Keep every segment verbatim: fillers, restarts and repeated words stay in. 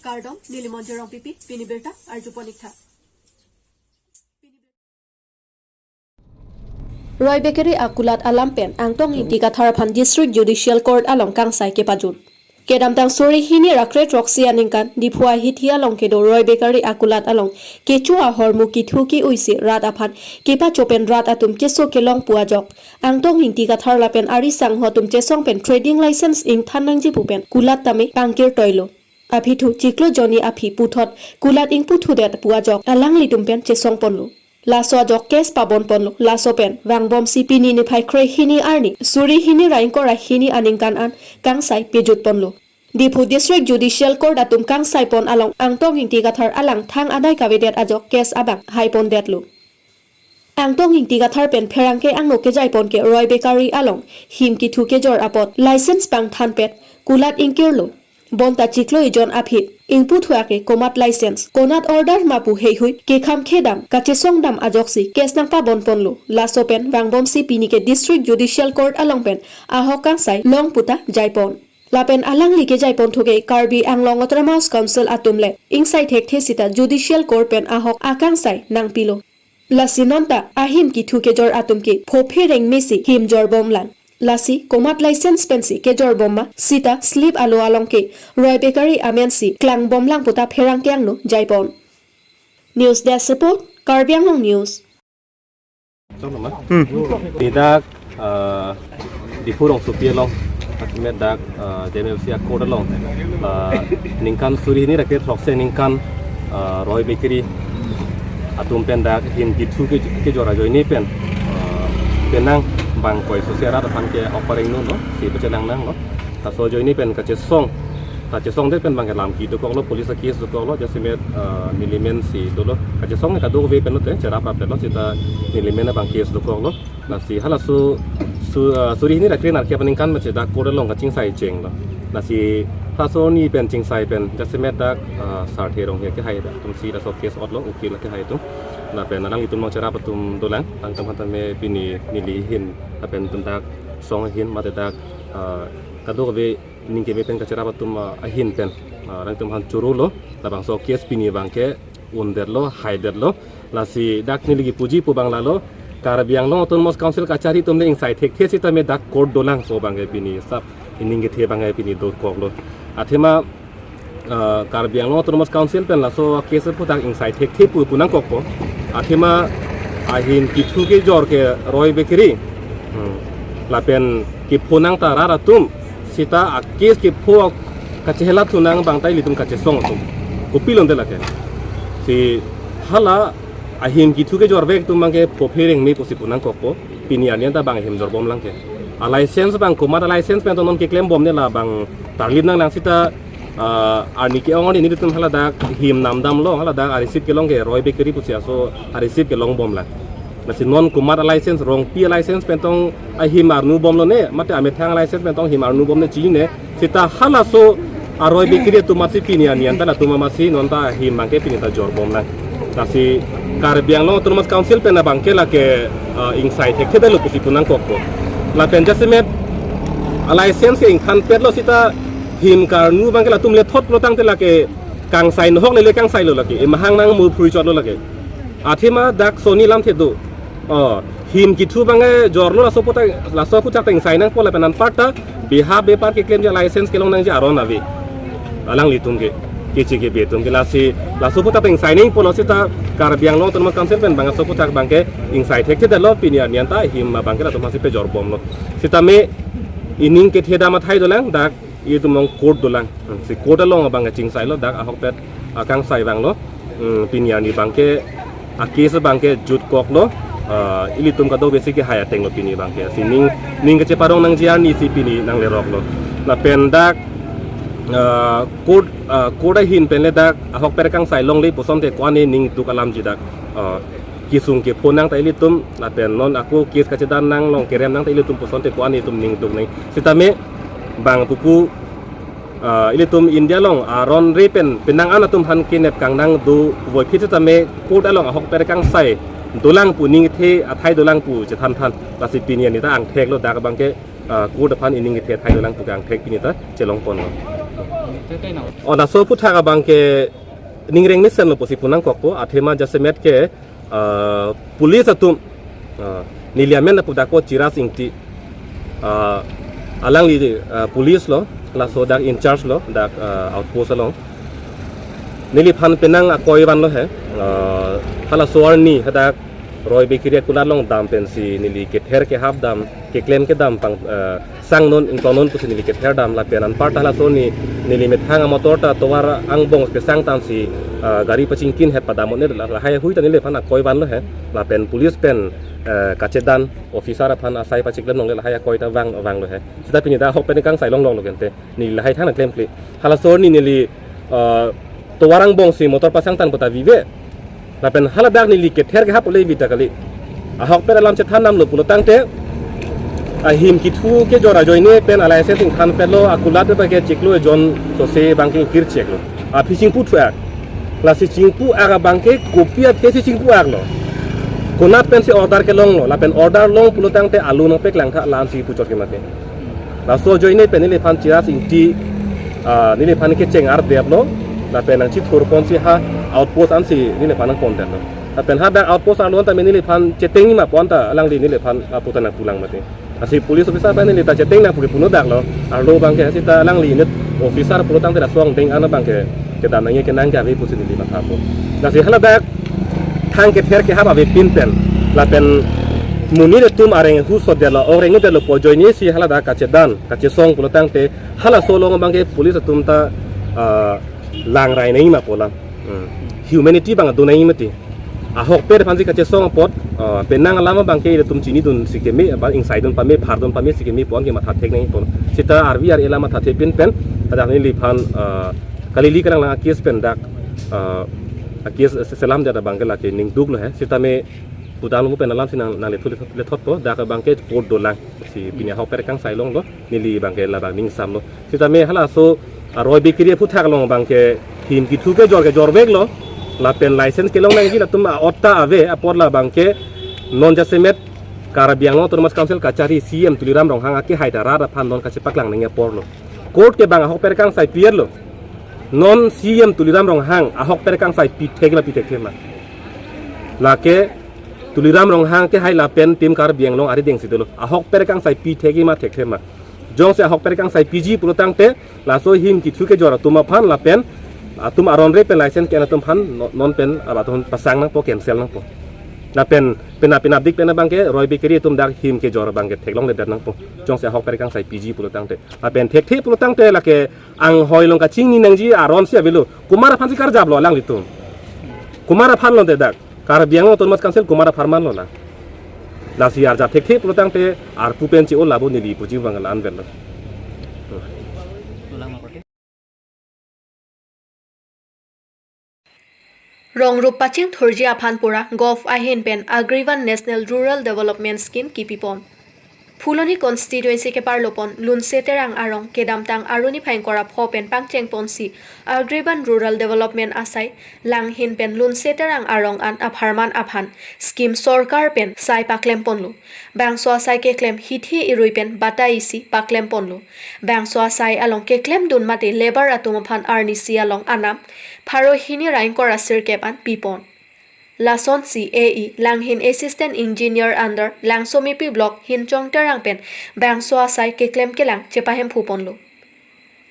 Kardom, neli Monjir Rongpipi, pini birta arjupon ik tha. Roy Bakery akulat alam pen Angtong Ingti Kathar aphan District Judicial Court along kangsai kepajut. Kedamtang suri hini ra kre throksi aningkan Diphu ahithi along kedo Roy Bakery akulat along kecho ahormu kethu ke-oi si rat aphan kepacho pen rat atum keso kelong pu ajok Angtong Ingti Kathar lapen ari sangho atum chesong pen trading license ingthan nangji pu pen kulat tame pangkirtoilo. Aphi thu chiklo jonni aphi puthot kulat ingputhudet pu ajok alanglitum pen chesong ponlo. Laso ajok case pabon ponlo. Laso pen vangbom si pini niphai kre hini arni suri hini ra ingkoi ra hini aningkan an kangsai pejut ponlo. Diphu District Judicial Court atum kangsai pon along Angtong Ingti Kathar alang thang adai kavedet ajok case abang hai pondetlo. Angtong Ingti Kathar pen pherangke angno kejai pon ke Roy Bakery along him kethu kejor apot license pangthanpet kulat ingkirlo. Bonta chiklo ijon aphi ingputhu ake komat license, konat order ma pu heihui kekham khedam kachesong dam ajoksi case nangpabon ponlo. Laso pen vangbom si pini ke District Judicial Court along pen ahok kangsai long puta jai pon. Lapen alangli kejai ponthu ke Karbi Anglong Autonomous Council atum le ingsai thekthe sita Judicial Court pen ahok akangsai nangpilo. Lasi nonta ahim kethu kejor atum ke phophe rengme si him jorbomlang. Lasi komat license pensi kejorbom ma sita slip alo along ke Roy Bakery amen si klangbomlang puta pherangke angno jai pon. News Desk Report, Karbi Anglong News. Hmm. Dak, ah, Diphu rongsopi along, jasemet dak, ah, J M F C a-court along, ah, ningkan suri hini ra kre throksi aningkan, ah, Roy Bakery atum pen dak him kethu ke, kejor ajoine pen, ah, penang bang koi sose rat aphan ke-ok pareng no, no, si pachenang nanglo. Laso ajoine pen kachesong, kachesongdet pen bang ke lam kedo koklo, police a-case do koklo, jasemet, ah, nelimen si dolo. Kachesong ne kadokave pen lote cherap rapdetlo sita nelimen abang case do koklo. Lasi halaso su, ah, suri hini ra kre nerkep aningkan ma si dak court along kachingsai chenglo. Lasi halaso arni pen chingsai pen jasemet dak, ah, Sarthe Ronghia kehai dak atum si laso case otlo, ukil kehai atum. Lapen alanglitum along cherap atum dolang, alangtum aphan tame pini neli ahin lapen atum dak song ahin mate dak, ah, kadokave ning keme pen kacherap atum, ah, ahin pen, ah, alangtum aphan chorolo, labangso case pini abang ke undetlo, haidetlo. Lasi dak neli kipuji pu abang lalo, Karbi Anglong Autonomous Council kachari atum le ingsai thekthe sitame dak court dolang pu abang ke pini sap ining kethe abang ke pini dokoklo. Athema, ah, Karbi Anglong Autonomous Council pen laso case aphuthak ingsai thekthe pu punangkokpo. Athema ahim kethu kejor ke Roy Bakery, hmm, lapen kepho nang ta rat atum sita a-case kepho kachehelat thu nang abang ta ilitum kachesong atum. Kopilo nde lake. Si hala ahim kethu kejorvek atum abang ke phophe rengme pusi punangkokpo. Pini arni anta bang ahim jorbomlang ke. A-license abang komat a-license pen to non keklembomne, labang tarlip nanglang sita, ah, arni ke-ong arni nelitum haladak him namdamlo, haladak a-receipt kelong ke Roy Bakery pusi aso a-receipt kelongbomlang. Lasi non komat a-license, Rongpi a-license pen tong ahim arnubomlo ne, mate amethang a-license pen tong him arnubomne chinine, sita halaso a-Roy Bakery atum amatsi pini arni anta latum amatsi nonta ahim abang ke pini ta jorbomlang. Lasi Karbi Anglong Autonomous Council pen abang ke lake, ah, ingsai thekthedetlo pusi punangkokpo. Lapen jasemet a-license ke ingthanpetlo sita him karnu abang ke latum lethotlo tangte lake kangsai nohok lele kangsailo lake, emahang nang murphrui chotlo lake. Athema dak soni lamthe do. Oh, him kethu abang ke jorlo, laso aphuthak, laso aphuthak ta ingsai nangpo lapen anparta beha bepar keklemji a-license kelong nangji aron ave. Alanglitum ke, keche kebe atum ke. Lasi laso aphuthak ta ingsai nangpo lo sita Karbi Anglong Autonomous Council pen bang laso aphuthak abang ke ingsai thekthedetlo, pini arni anta him abang ke latum amatsi pejorbomlo. Sitame ining kethe dam athai dolang, dak itum along court dolang. Hmm, si court along abang ke chingsailo, dak ahokpet akangsai vanglo. Hmm, pini arni abang ke a-case abang ke jutkoklo. Ah, ilitum kadokave si kehai atenglo pini abang ke. Si ning, ning kacheparong nangji arni si pini nangleroklo. Lapen dak, ah, court, ah, court ahin pen le dak ahokpet akangsai longle puson te ko-an ne ning duk alamji dak, ah, kesung kepho nang ta ilitum, lapen non ako case kachedan nang, long kerem nang ta ilitum puson te ko-an ne itum ning duk nang. Sitame bang pupu, ah, ilitum India along aron re pen penang an atum aphan kenep kangnang do voiphit sitame court along ahokpet akangsai dolang pu, ning kethe athai dolang pu chethan than. Lasi pini arni ta angtheklo, dak abang ke, ah, court aphan ining kethe athai dolang pu ke angthek pini ta chelongponlo. O laso aphuthak abang ke ningreng mesenlo pusi pu nangkokpo, athema jasemet ke, ah, police atum, ah, neli amen apudakpo Chiras Ingti, ah, alangli, ah, police lo, laso dak in charge lo, dak, ah, outpost along. Neliphan penang akoi vanlo he, ah, halaso arni hadak Roy Bakery akulat along dam pensi neli kether kehap dam, keklem kedam pang, ah, sangnon ingtonnon pusi neli kether dam lapen anparta halaso arni neli methang amotor ta tovar angbong kesang tangsi, ah, gari pachingkin het padam-un-e, la lahai ahui ta neliphan akoi vanlo he. Lapen police pen, eh, kachedan officer aphan asai pachiklem longle lahai akoi ta vang vanglo he. Seta pini dak ahok pen kangsai longlonglo gente. Neli lahai than nangklemkle. Halaso arni neli, eh, tovar angbongsi motor pasang tang puta vive. Lapen haladak neli kether kehap le vita kali. Ahok pen alam chethan damlo pulo tangte, ahim kethu kejor ajoine pen a-license ingthan pelo, akulat abang ke chiklo, ejon sose abang ke ingkir chiklo. Aphi chingpu thu-ak. Lasi chingpu-ak abang ke kopi athesi chingpu-aklo. Konat pensi order kelonglo, lapen order long pulo tangte alu nangpeklang tha la-ansi puchot ke mate. Laso ajoine pen neliphan Chiras Ingti, ah, neliphan kecheng ardeplo, lapen nangchithurponsi ha outpost ansi neliphan nangpondetlo. Lapen hadak outpost arlo anta neliphan cheteng nima pu anta alangli neliphan, ah, puta nangpulang mate. Lasi police officer pen neli ta cheteng nang puke puno daklo, arlo abang ke seta alangli unit officer pulo tangte laso angdeng an abang ke kedam nangji kenang ke ave pusi neli mathapo. Lasi haladak thang kether kehap avepin pen, lapen monit atum areng hu sodetlo, oreng detlo pu ajoinesi haladak kachedan kachesong pulo tangte halaso along abang ke police atum ta, ah, langrai nangji ma pu alam. Hmm. Humanity abang do nangji mati. Ahokpet aphansi kachesong apot, ah, penang alam abang ke ilitum chinidunsi keme, abang ingsaidun pame, phardun pamesi keme pu an ke matha thek nangji pu. Seta arvi ar-e alam matha thepin pen, hadak neliphan, ah, kalili kalanglang a-case pen dak, ah, a-case se-, selam jada abang ke lake ning duklo he. Seta me pudam lo pen alamsi nang, nanglethut lethot, lethotpo, dak abang ke court dolang. Si pini ahokpet kangsai longlo, neli abang ke labang ning samlo. Seta me halaso, ah, Roy Bakery aphuthak along abang ke him kethu kejor kejorveklo, lapen license kelong nangji latum a-otta ave apor labang ke non jasemet Karbi Anglong Autonomous Council kachari C E M Tuliram Ronghang akehai ta rat aphan non kachepaklang nangji aporlo. Court ke abang ahokpet kangsai pi-etlo. Non C E M Tuliram Ronghang ahokpet kangsai pi thek ma pi thekthe ma. Lake Tuliram Ronghang kehai lapen Team Karbi Anglong arideng si dolo. Ahokpet kangsai pi thek ma thekthe ma. Jongsi ahokpet kangsai piji pulo tangte, laso him kethu kejor atum aphan lapen atum aron re pen license ke-en atum aphan no-, non pen abaton pasang nangpo, cancel nangpo. Lapen penap penapdik pen abang ke Roy Bakery atum dak him kejor abang ke theklongledet nangpo. Jongsi ahokpet kangsai piji pulo tangte. Lapen thekthe pulo tangte lake anghoi along kachingni nangji aron si avelo. Komat aphansi karjaplo alanglitum? Komat aphan lonte dak? Karbi Anglong Autonomous Council komat apharman lo na? Lasi arjap thekthe pulo tangte arpu pen che-o labo neli puji abang la-an vet lo. Rong rup pachingthurji aphan pura Govt ahin pen Agrivan National Rural Development Scheme kipipon. Phuloni constituency keparlopon Lunse Terang arong kedamtang aruni phai ingkoi ra pho pen pangchengponsi Agrivan Rural Development asai Langhin pen Lunse Terang arong an apharman aphan scheme sorkar pen sai paklemponlo. Bangso asai keklem hithi irui pen bata isi paklemponlo. Bangso asai along keklemdun mate labour atum aphan arnisi along anam pharo hini ra ingkoi ra sirkep an pipon. Lasonsi A E Langhin Assistant Engineer under Langsomepi Block Hinchong Terang pen bangso asai keklem kelang chepahemphuponlo.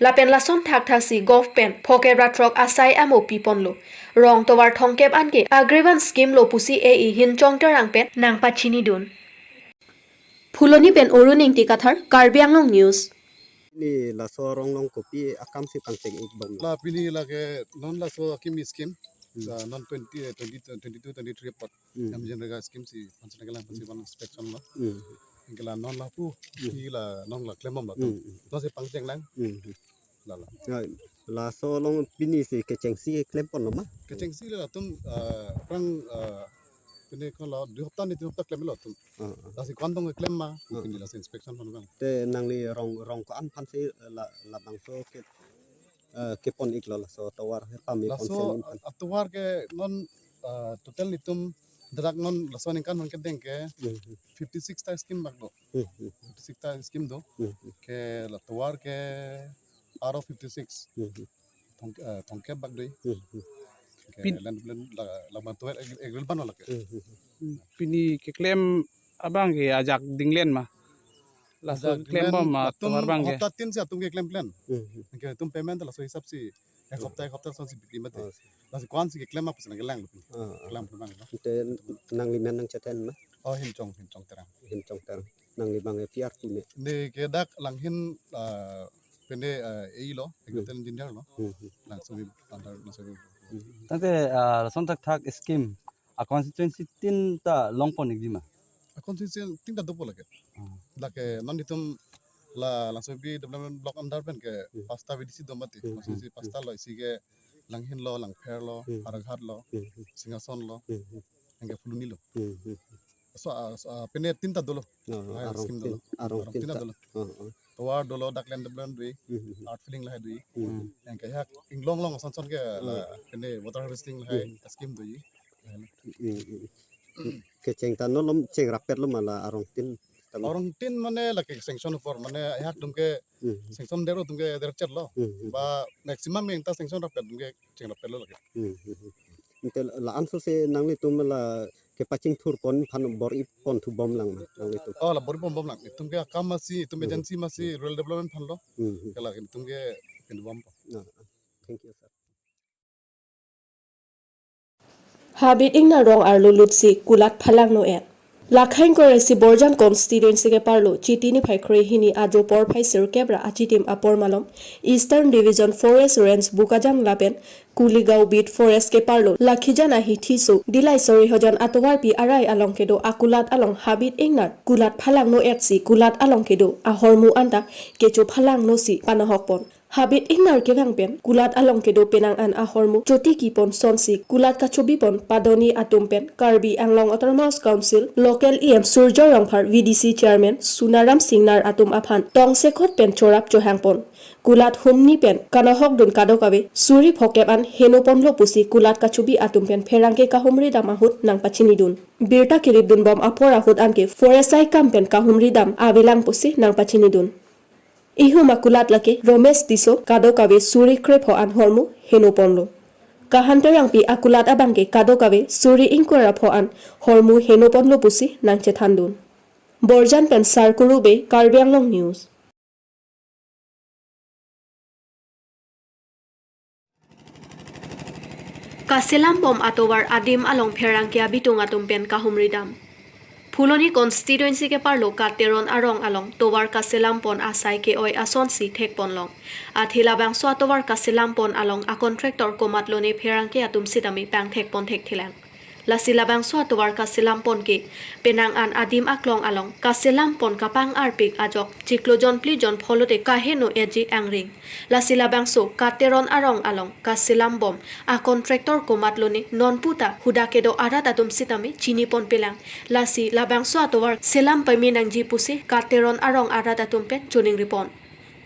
Lapen lason thakthaksi Govt pen phokep ra throk asai amo piponlo. Rong tovar thomkep anke Agrivan scheme lo pusi A E Hinchong Terang pen nangpachinidun. Phuloni pen Arun Ingti Kathar, Karbi Anglong News. Pini laso arong along kopi akamsi pangcheng-ikbom? La pini lake non laso akimi scheme. Hmm. Sa non twenty, eh, twenty, twenty-two, twenty-three apot. Hmm. MGNREGA scheme si pangcheng kelang, hmm, pensi van inspection lo. Hmm. Anke la non lapu, hmm, pini la non la klembom la. Hmm. Tum. Lasi pangcheng lang. Hmm. Lala. Ya, laso along pinisi kechengsi klemponlo ma? Kechengsi latum, eh, aphrang, eh, pini ko lo dui hopta ni tin hopta klemlo latum. Ah, ah. Lasi ko-an tong keklem ma, ah, pini lasi inspection pon bang. Te nangli rong, rong ko-an aphansi la, labangso ke, eh, kepon-iklo laso tovar he pame laso, konsel aphan? Atovar ke non, eh, total netum dak non laso aningkan aphan kedeng ke, hmm, hmm, fifty six ta scheme bak do. Hmm, hmm. Fifty six ta scheme do. Hmm, hmm. Ke la tovar ke R O fifty six. Hmm, hmm. Thong, eh, thongkep bak dei. Hmm, hmm. Ke Pin- land, land la, la bang tuwet eg-, agril ban lake. Hmm, hmm, hmm. Hmm, pini keklem abang ke ajak dinglen ma? Laso ajak keklem dinglen bom ma latum tovar abang ke? Hopta tin si atum keklem plan. Hmm, hmm. Ke atum payment laso hisap si ek hopta, ek hopta son si bikri mati. Oh, si. Laso kwan si keklem apa sih nang kelang. Ah, ah. Kelang plan bang. Te nangli men nangchethan ma? Oh, Hemchong, Hemchong Terang. Hemchong Terang. Nangli bang P R tu ne. Ne ke dak Langhin, ah, pende, ah, A E lo, Hmm. Technical Engineer lo. Hmm, hmm. Langsung di under, langsung di. Hmm. Tangte, ah, lason thakthak scheme a constituency tin ta longpon ikji ma? A constituency tin ta dopo lake. Hmm. Lake non itum la langsung di development block under pen ke Hmm. pasta V D C do mati. Hmm, Constituency hmm, pasta lo, isi ke Langhin lo, Langpher lo, Hmm. Howraghat lo, Hmm, hmm. Singhason lo, Hmm, hmm. Anke Phuloni lo. Hmm, hmm. So, ah, so, ah, pene tin ta dolo. Oh, Lahai arong scheme tin, dolo. Arong Arong tin tin ta ta. Dolo. Oh, oh. Tovar dolo, dak land development dui, Hmm, hmm, hmm. Earth filling lahai dui. Hmm, hmm. Anke hak inglong long son son ke la Hmm. pene water harvesting lahai Hmm. scheme dui. Hmm, hmm, hmm. Kecheng ta non lom cheng rapet lo ma la arong tin tame? Arong tin mane lake sanction apor mane hak atum ke Hmm, hmm. Sanction der atum ke der chet lo. Hmm, hmm. Ba maximum yang ta sanction rapet atum ke cheng rapet lo lake. Hmm, hmm, hmm. Ante la-an so se nanglitum la kepachingthurpon aphan bor-ipon thu bom lang ma nanglitum? Oh, la bor-ipon bom lang. Itum ke akam masi, itum Hmm. agency masi, Hmm. rural development aphan lo. Hmm, hmm. Ke la itum ke pinbom po. Ah, ah. Thank you, sir. Habit ingnar rong arlo lutsi kulat phalangno-et. Lakhang koresi Borjan constituency keparlo Chiti niphai kre hini ajo porphai sirkep ra achitim apor malom Eastern Division Forest Range Bukajang lapen Kuligaon Beat Forest keparlo Lakhijan ahithi so Dilai Sorihojan atovarpi arai along kedo akulat along habit ingnar kulat phalangno-etsi kulat along kedo ahormu anta kecho phalangnosi panohokpon. Habit ingnar kevang pen kulat along kedo penang an ahormu chotiki pon sonsi kulat kachobipon padoni atum pen Karbi Anglong Autonomous Council local E M Surjya Rongphar, V D C chairman Sunaram Singnar atum aphan tongsekot pen chorap chohangpon. Kulat humni pen kanohokdun kadokave suri phokep an henoponlo pusi kulat kachobi atum pen pherangke kahumridam ahut nangpachinidun. Birta kiripdunbom apor ahut anke forest saikam pen kahumridam avelang pusi nangpachinidun. Ihum akulat lake Romesh Tisso kadokave suri krepho an hormu henoponlo. Kahan Terangpi akulat abangke kadokave suri ingkoi ra pho an hormu henoponlo pusi nangchethandun. Borjan pen Sarkuru Bey, Karbi Anglong News. Kaselambom atovar adim along pherangke abitung atum pen kahumridam. Phuloni constituency keparlo Kat Teron arong along tovar kaselampon asai ke-oi asonsi thekponlong. Athe labangso atovar kaselampon along a contractor komatlone pherangke atum sitame pangthekpon thekthelang. Lasi labangso atovar kaselampon ke penang an adim aklong along kaselampon kapang arpik ajok chiklo jonphli jonpho lote kaheno-etji angring. Lasi labangso Kat Teron arong along kaselambom a contractor komatlone nonputa huda kedo arat atum sitame chiniponpelang. Lasi labangso atovar selam pame nangji pusi Kat Teron arong arat atum pen choningripon.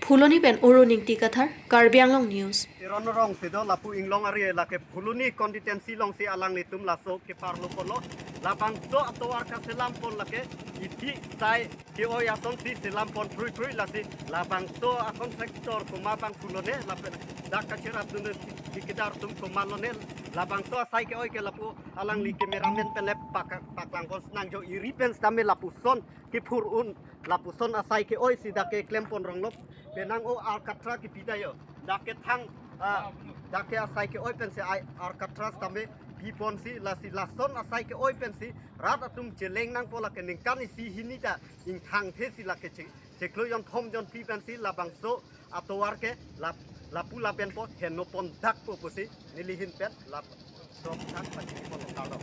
Phuloni pen Orun Ingti Kathar, Karbi Anglong News. Teron arong si do lapu inglong ari lake Phuloni constituency alongsi alanglitum laso keparloponlo. Labangso atovar kaselampon lake isi sai ke-oi asonsi selampon krui krui lasi labangso a contractor komat abang pulone lapen dak kacherapdun thikadar atum komatlone labangso asai ke-oi ke lapu alangli cameraman pen le pak-, paklangpon nangjo iri pen sitame lapuson kiphur un lapuson asai ke-oi si dak keklempon ronglo. Penang o Alcatraz kipi ta jo. Dak kethang, ah, dak ke asai ke-oi pensi ai Alcatraz tame piponsi lasi lason asai ke-oi pensi rat atum cheleng nangpo lake ningkan isi hini ta ingthangthe si lake che-, chiklo jonthom jonphli pensi labangso atovar ke lap-, lapu lapenpo henopon dakpo pusi neli ahin pen lap sok thang pachini pon lo kardom.